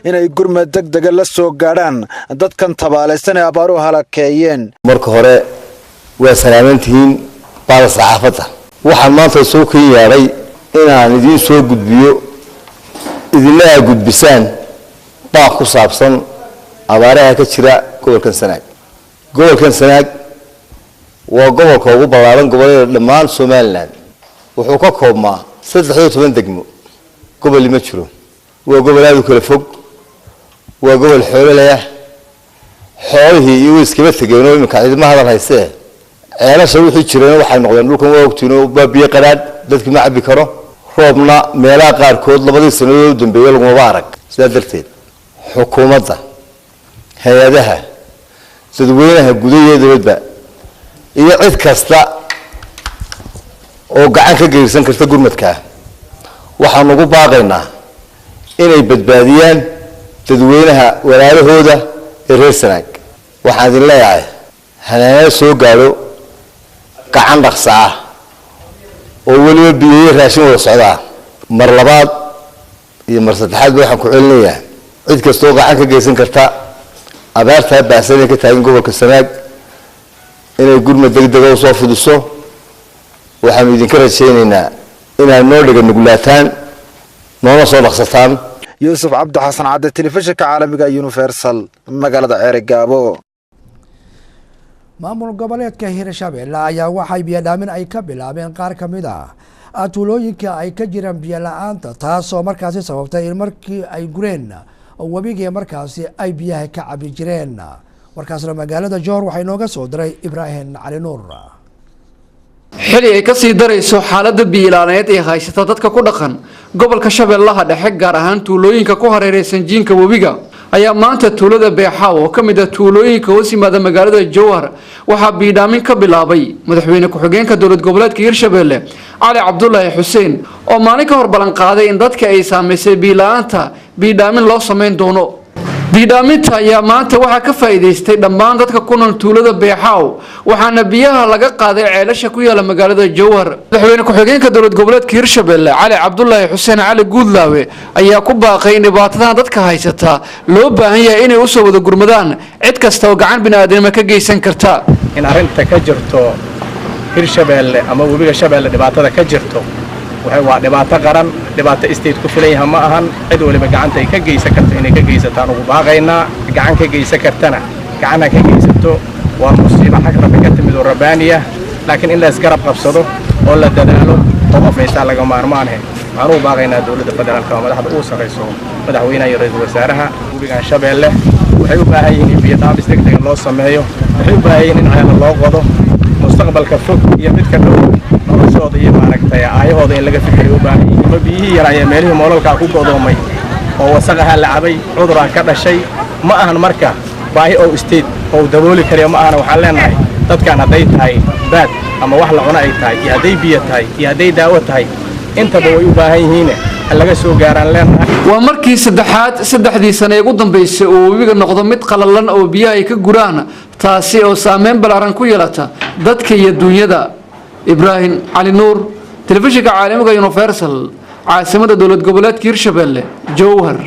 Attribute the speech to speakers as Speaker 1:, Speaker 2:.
Speaker 1: Inay gurmad deg dega la soo gaadhaan dadkan tabaalaysan ee abaaruhu halakeeyeen.
Speaker 2: Marka hore waa salaamantihiin baada saxaafadda. Waxaan maanta soo ken yeedhay inaan idiin soo gudbiyo, idinna aa gudbisaan baaq ku saabsan abaaraha ka jira gobolkan Sanaag. Gobolkan Sanaag waa gobolka ugu ballaaran gobollada dhammaan Somaliland. Wuxuu ka koobmaa 13 degmo. Goboli ma jiro, waa gobol aada u kala fog, waa gobol xoololeh. Xoolihii iyo way iskaba tegeen oo iminka cidima hadal haystee. Ceelasha wixii jireen waxay noqdeen dhulkan waa ogtiin waa biyo qadhaadh, dadkii ma cabbi karo. Roobna meelaha qaarkood labadii sanadood u dambeeyey lagumaba arag. Sidaa darteed xukuumadda, hay-adaha, dadweynaha guda iyo dibadba iyo cid kasta oo gacan ka geysan karta gurmadkaa, waxaan ugu baaqaynaa inay badbaadiyaan dadweynaha walaalahooda ee reer Sanaag. Waxaan idin leeyahay hanaanada soo gaadho gacan dhaqsa ah oo weliba biyoyo raashin wada socdaa. Mar labaad iyo mar saddexaad ba waxaan ku celinayaa, cid kasta oo gacan ka geysan karta abaartaa baahsan ee ka taagan gobolka Sanaag inay gurmad degdega usoo fidiso. Waxaanu idinka rajaynaynaa inaad noo dhiga nuglaataan, noona soo dhaqsataan.
Speaker 1: Yuusuf Cabdi Xasan Cadde, telefishinka caalamiga Universal, magaalada Ceerigaabo.
Speaker 3: Maamul goboleedka Hirshabelle ayaa waxay biyodhaamin ay ka bilaabeen qaar ka mid ah tuulooyinka ay ka jiraan biyo la-aanta, taasoo markaasi sababtay in markii ay gureen webigii markaasi ay biyaha ka cabi jireen. Warkaasna magaalada Joor waxaa inooga soo diray Ibraahim Cali Nuur.
Speaker 4: Xili ay kasii darayso xaaladda biyo-la'aaneed ee haysata dadka ku dhaqan gobolka Shabeellaha Dhexe, gaar ahaan tuulooyinka ku hareereysan jiinka webiga, ayaa maanta tuulada Beexaaw oo ka mid ah tuulooyinka hoos yimaada magaalada Jowhar waxaa biidhaamin ka bilaabay madaxweyne ku-xigeenka dowlad goboleedka Hirshabelle, Cali Cabdulaahi Xuseen, oo maalin ka hor ballanqaaday in dadka ay saamaysay biyo-la'aanta biidhaamin loo samayn doono. Biidhaaminta ayaa maanta waxaa ka faa'iidaystay dhammaan dadka ku nool tuulada Beexaaw, waxaana biyaha laga qaaday ceelasha ku yaala magaalada Jowhar. Madaxweyne ku-xigeenka dowlad goboleedka Hirshabelle, Cali Cabdulaahi Xuseen Cali Guudlaawe, ayaa ku baaqay in dhibaatadan dadka haysata loo baahan yahay inay usoo wada gurmadaan cid kasta oo gacan bini'aadanimo ka geysan karta.
Speaker 5: In arrinta ka jirto Hirshabeelle ama webiga Shabeelle, dhibaatada ka jirto waa dhibaato qaran, dhibaato state ku filan yaha ma ahan. Cid waliba gacanta ay ka geysan karto inay ka geysataan ugu baaqaynaa. Gacan ka geysan kartana gacan ha ka geysato. Waa musiibo xag Rabbi ka timid oo rabbaaniya, laakiin in la isgarab qabsado oo la dadaalo oo qofaysaa laga maarmaanhe. Waxaan ugu baaqaynaa dowladda federaalka oo madaxda ugu sarrayso, madaxweynaha iyo ra-iisul wasaaraha, webigan Shabeelle waxay u baahan yihiin in biyo dhaamis degdega loo sameeyo. Waxay u baahan yihiin in ceelo loo qodo. Mustaqbalka fog iyo midka dhow noloshooda iyo maaragtay aayahooda in laga fikiray u baahan yihiin. Ma biyihii yaraayee meelihii moolalkaa ku godoomay oo wasaqahaa la cabay, cuduraa ka dhashay. Ma ahan marka baahi oo state oo dabooli karayo ma ahana. Waxaan leenahay dadkan hadday tahay baad ama wax la cuno ay tahay, iyo hadday biyo tahay, iyo hadday daawo tahay, intaba way u baahan yihiine ha laga soo gaaraan leenahay.
Speaker 4: Waa markii saddexaad saddexdii sane ee ugu dambeysay uu webiga noqdo mid qalalan oo biyaha ay ka guraan, taasi oo saameyn ballaaran ku yeelata dadka iyo duunyada. Ibraahim Cali Nuur, telefishinka caalamiga Universal, caasimada dowlad goboleedka Hirshabelle, Jowhar.